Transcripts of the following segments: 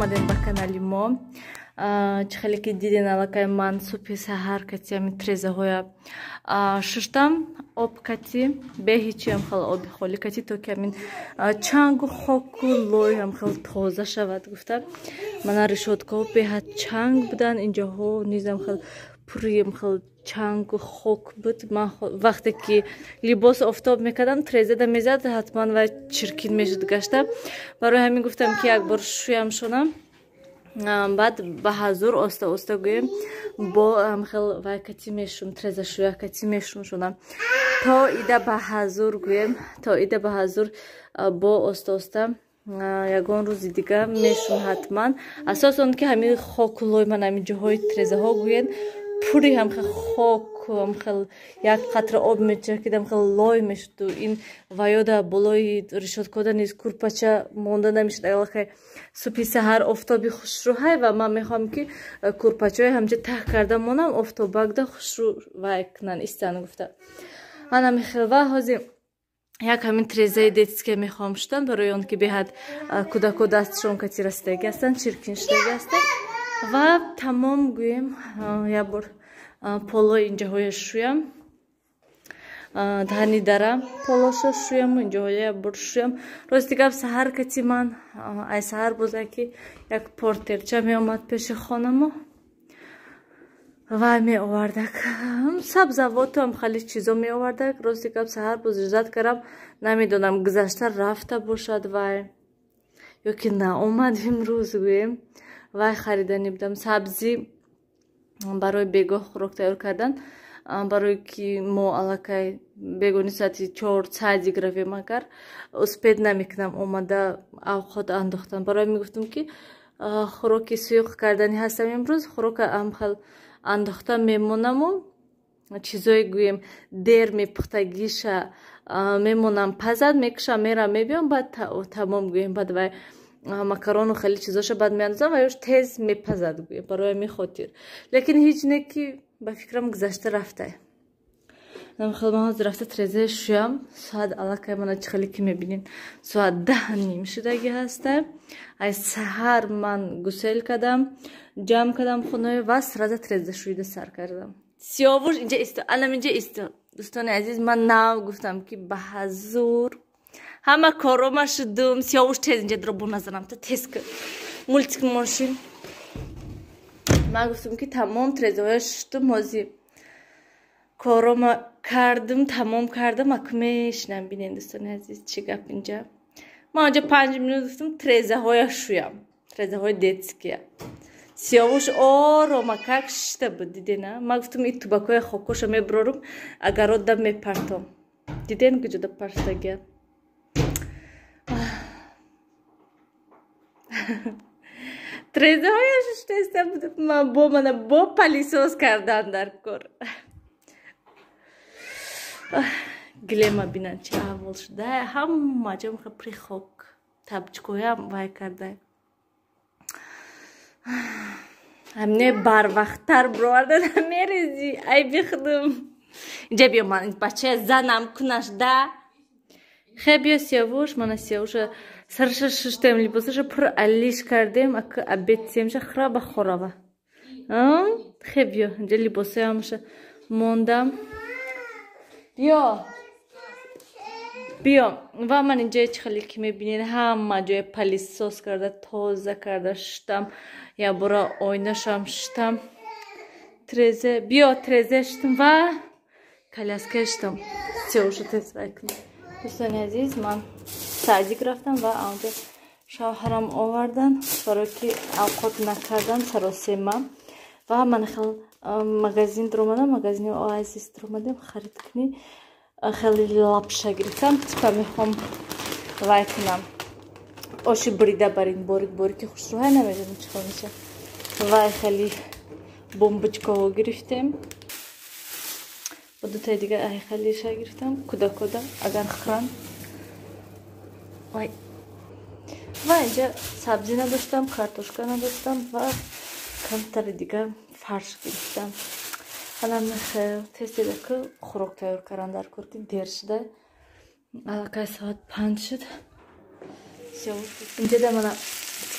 Омадем ба канали мо. Чӣ хеле ки диден, аллакай ман субҳи саҳар кати ҳамин трезаҳоя шуштам, об кати, бе ҳичиам хел оби холӣ кати, то ки ҳамин чангу хоку лой ҳам хел тоза шавад гуфта. Мана решёткаҳо беҳад чанг буданд, инҷоҳо низам хел пурим хел чангу хок буд. Ман вақте ки либос офтоб мекардам, трезада мезад, ҳатман вай чиркин мешуд гашта. Барои ҳамин гуфтам, ки як бор шӯям шонам, баъд ба ҳазур оста оста гӯем бо хел вай кати мешум, треза шӯя кати мешум шонам, то ида ба ҳазур гӯем, то ида ба ҳазур бо оста оста ягон рӯзи дига мешум ҳатман. Асос он ки ҳамин хоку лой ман ҳамин ҷоҳои трезаҳо гӯен пури ҳамхел хок, ҳамхел як қатра об мечакидам, хел лой мешуду. Ин ваёда болои решёткода низ курпача монда намешуд. Аллакай субҳи саҳар офтоби хушрӯҳай ва ман мехоҳам, ки курпачаҳои ҳамҷа таҳ карда монам, офтобакда хушрӯ вай кунан, истан гуфта. Ана мехел ва ҳозир як ҳамин трезаи детская мехоҳам шудан, барои он ки беҳад кӯдако дастшон кати расидаги ҳастанд, чиркин шудаги ҳастанд. Ва тамом гӯем, як бор полои инҷаҳоя шӯям, даҳани дара полоша шӯям, инҷаҳоя як бор шӯям. Рости гап, саҳар кати ман ай саҳар боза ки як портерча меомад пеши хонамо ва меовардак сабзавоту ҳам хеле чизо меовардак. Рости гап, саҳар боз ждать кардам, намедонам, гузашта рафта бошад вай ё ки наомад имрӯз гӯем. Вай хариданӣ будам сабзӣ барои бегоҳ хӯрок тайёр кардан, барое ки мо аллакай бегоҳи соати 4 садик равем, агар успеть намекунам омада авқот андохтан. Барои мегуфтам, ки хӯроки суюқ карданӣ ҳастам имрӯз, хӯрока амхел андохта мемонаму чизое гӯем дер мепухтагиша мемонам, пазад, мекушам, мерам, мебиём, баъд тамом гӯем. Баъд вай макарону хеле чизоша баъд меандозам ва ёш тез мепазад гӯем. Барои ҳамин хотир, лекин ҳеҷ не ки ба фикрам гузашта рафтай. Хел ман ҳозир рафта трезаи шӯям. Соат аллакай мана чӣ хеле ки мебинед, соат 10:30 шудагӣ ҳаста. Ай саҳар ман гусел кардам, ҷамъ кардам хонаи ва сразу треза шӯида сар кардам. Сиёвуш инҷа исто, анам инҷа исто. Дӯстони азиз, ман нав гуфтам, ки ба ҳазур ҳама корома шудум. Сиёвуш, тез инҷа дро, бо назарам та тез ки мультик мошин. Ман гуфтам, ки тамом трезаҳоя шуштум, ҳозир корома кардум, тамом кардам, аку мешинам. Бинен, дӯстони азиз, чӣ гап инҷа. Ман онҷа 5 минут гуфтам трезаҳоя шӯям, трезаҳои детския. Сиёвуш орома как шишта буд, дидена. Ман гуфтам, и тубакҳои хокоша мебурорум, агародда мепартом. Диден, куҷода партагия? Трезаҳоя шуштаиста буд. Ман бо мана бо пылесос кардан дар кор. Гилема бинан, чи аҳвол шуда, ҳама ҷо прихок, табчкоям вай карда. Ҳамне барвақттар бироварда намерезӣ, ай бихудум. Инҷа биё, ман бачая занам кунаш да. Хе, биё, Сиёвуш. Мана Сиёвуша сараша шуштем, либосаша пур алиш кардем, ака обед семша храба хорава. Хе, биё, инҷа либосоямаша мондам, биё, биё. Ва ман инҷа чӣ хеле ки мебинед, ҳама ҷоя пылесос карда, тоза карда шуштам, якбора ойнашам шуштам. Трезе биё, трезе шуштам ва коляска шуштам. Сиёвуша тез вай кунем. Дӯстони азиз, ман садик рафтам ва анҷо шавҳарам овардан, барое ки авқот накардан саросема. Ва ман хел магазин дуромадам, магазини Оазис дуромадем, харид кунӣ. Хеле лапша гирифтам, типа мехоҳам вай кунам, оши бурида барин, борик борики хушрӯҳай, намедонам чӣ хел меша. Вай хеле бомбочкаҳо гирифтем, бо дутаи дигар ай хелиша гирифтам, кӯдакода агар хӯранд вай. Ва инҷа сабзӣ надоштам, картошка надоштам ва камтари дигар фарш гирифтам. Ҳанам тез теда ки хӯрок тайёр кардан дар кор, ки дер шуда, аллакай соат 5 шуд. Инҷада мана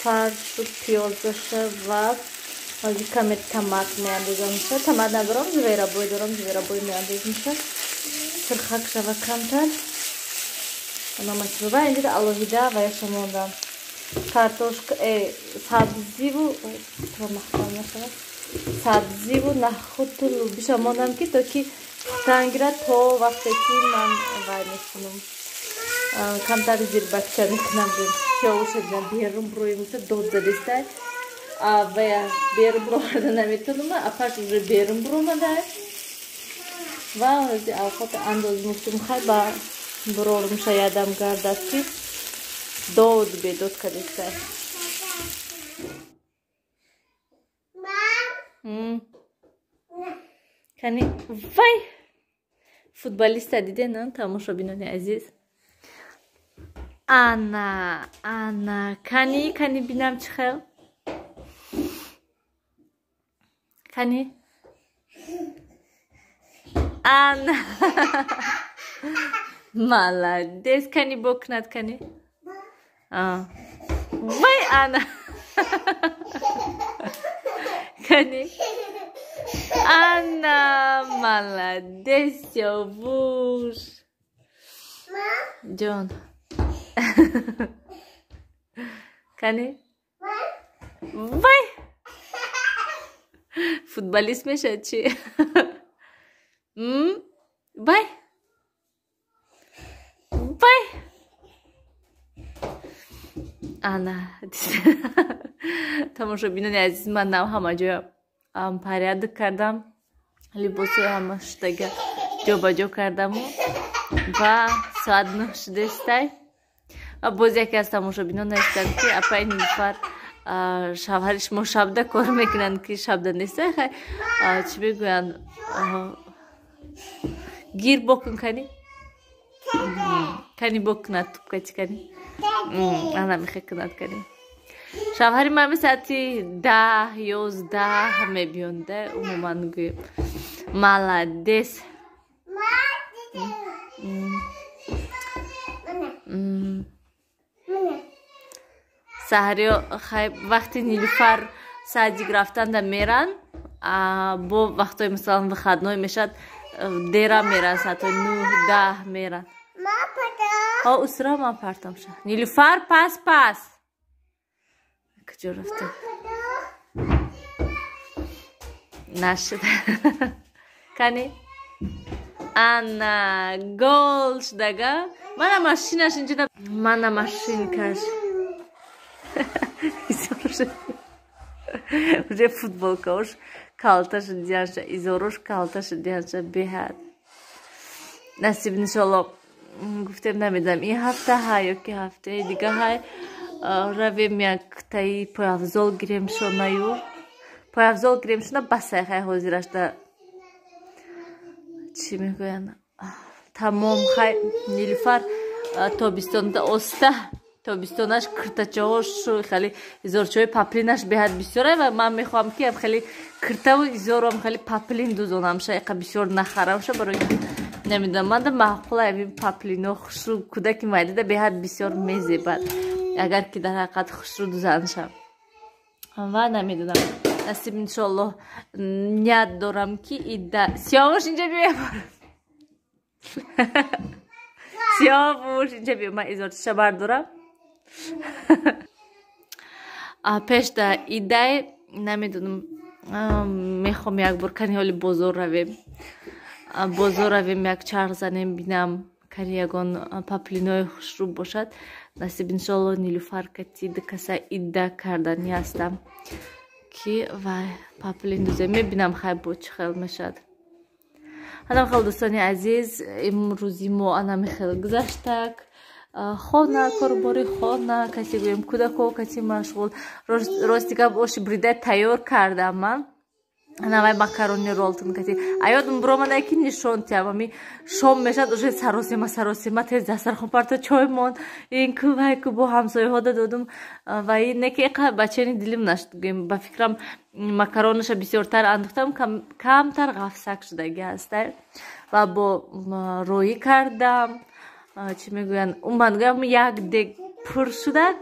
Фаршу пиёзаша ва ҳозир каме томат меандозамша. Томат надорам, зверобой дорам, зверобой меандозамша. Сирхак шава камтар. Ва инҷа алоҳида ваяша мондам. Картошка, сабзиву сабзиву нахуту лубиша мондам, ки то ки пухтан гирад, то вақте ки ман вай мекунам. Камтар зирбакча мекунам. Сиёвуша дидам, берун буроем, дод задистай. Вая берун буроварда наметонам, апаш уже берун буромадай. Ва ҳозир авқоти андоз муфтум, хай ба бурорумша ядам гардад, ки дод бедод кадистай. Кани вай футболиста диден, тамошобинони азиз? Ана, ана, кани, кани бинам чӣ хел? Кани? Ана. Молодец, кани бокнат, кани? Вай, ана. Кани? Ана, молодец, Сиёвуш. Ҷон. Кани? Вай! Футболист мешавад чи? Вай! Вай! Ана, тамошобинони азиз, ман нав ҳама ҷоя порядок кардам, либосҳои ҳама шудага ҷобаҷо кардаму ва соат 9 шудестай. Ва боз яке аз тамошобинон навиштанд, ки апаи Нилуфар, шавҳари шумо шабда кор мекунанд, ки шабда нестай. Хай, чӣ мегӯянд, гир бокун, кани, кани бокунад тупкачи, кани, ана мехе кунад, кани. Шавҳари ман соати 10, 11 мебиёнда, умуман гӯем. Молодец. Саҳариё хай вақти Нилуфар садик рафтанда меран, бо вақтҳои мисалан выходной мешавад, дера меран, соатҳои 9, 10 меран. Ҳо, усра ман партамша. Нилуфар, пас, пас. Куҷо рафта? Нашуд. Кани? Ана, гол шудага. Мана машинаш инҷо, мана машинкаш. Уже футболкаош калта шудианша, изорош калта шудианша, беҳад. Насиб, иншолло, гуфтем, намедонам, ин ҳафта ҳай ё ки ҳафтаи дига ҳай, равем як таи пойафзол гирем шонаю. Пойафзол гирем шона, басай, хай ҳозирашда чӣ мегӯянд, тамом. Хай Нилуфар тобистонда оста тобистонаш киртачаҳош хеле изорчаҳои паплинаш беҳад бисёра ва ман мехоҳам, ки хеле киртаву изорам хеле паплин дузонамша, иқа бисёр нахарамша, барои ки намедонам, манда маъқула ҳамин паплино хушрӯ, кӯдаки майдада беҳад бисёр мезебад, агар ки дар ҳақиқат хушрӯ дузанша. Ва намедонам, насиб, иншоаллоҳ, ният дорам, ки ида Сиёвуш инҷа биё, Сиёвуш инҷа биё, ман изорчиша бардорам пешда идай. Намедонам, мехоҳам як бор кани ҳоли бозор равем, бозор равем, як чарх занем, бинам, кани ягон паплинои хушрӯ бошад. Насиб, иншоалло, Нилуфар кати дукаса ида карданӣ ҳастам, ки вай паплин дузем, мебинам, хай бо чӣ хел мешавад. Анам хел, дӯстони азиз, имрӯзи мо анами хел гузаштак. Хона, корубори хона, касе гӯем, кӯдако каси машғул. Рости гап, оши брида тайёр кардам ман. Ана вай макарони ролтон кати. Аёдум буромада, ки нишон тиям. Ами шом мешад, уже саросема, саросема, тез дастархон парто, чой мон. Ин ку вай ку бо ҳамсояҳо додум. Ва ин не ки иқа бачани дилим нашуд. Гӯем, ба фикрам, макаронаша бисёртар андохтам, камтар ғафсак шудаги ҳастай. Ва бо роӣ кардам. Чӣ мегӯянд, умуман гӯям, як дег Пур шудак,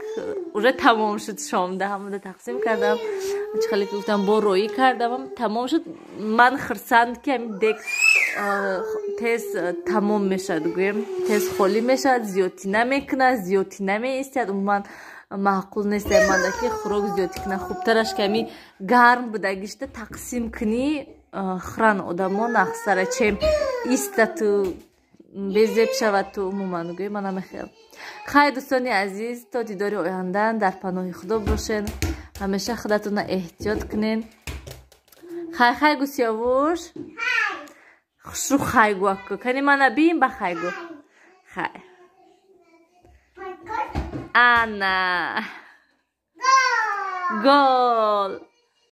уже тамом шуд. Шомда ҳамада тақсим кардам. Чӣ хеле ки гуфтам, бо роӣ кардам, тамом шуд. Ман хурсанд, ки ҳамин дег тез тамом мешавад, гӯем, тез холӣ мешавад, зиёдтӣ намекунад, зиёдтӣ намеистад. Умуман маъқул нест манда, ки хӯрок зиёдтӣ кунад. Хубтараш, ки ҳами гарм будагишта тақсим кунӣ, хӯран одамо, нағзтара, чем истату безеб шавад ту. Умуман, гӯем, ман намехел. Хайр, дӯстони азиз, то дидори оянда дар паноҳи Худо бошен. Ҳамеша худатонро эҳтиёт кунен. Хай, хай гу, Сиёвуш, хушрӯ хай гу. Аку кани мана бин, ба хай гу. Хай, ана гол.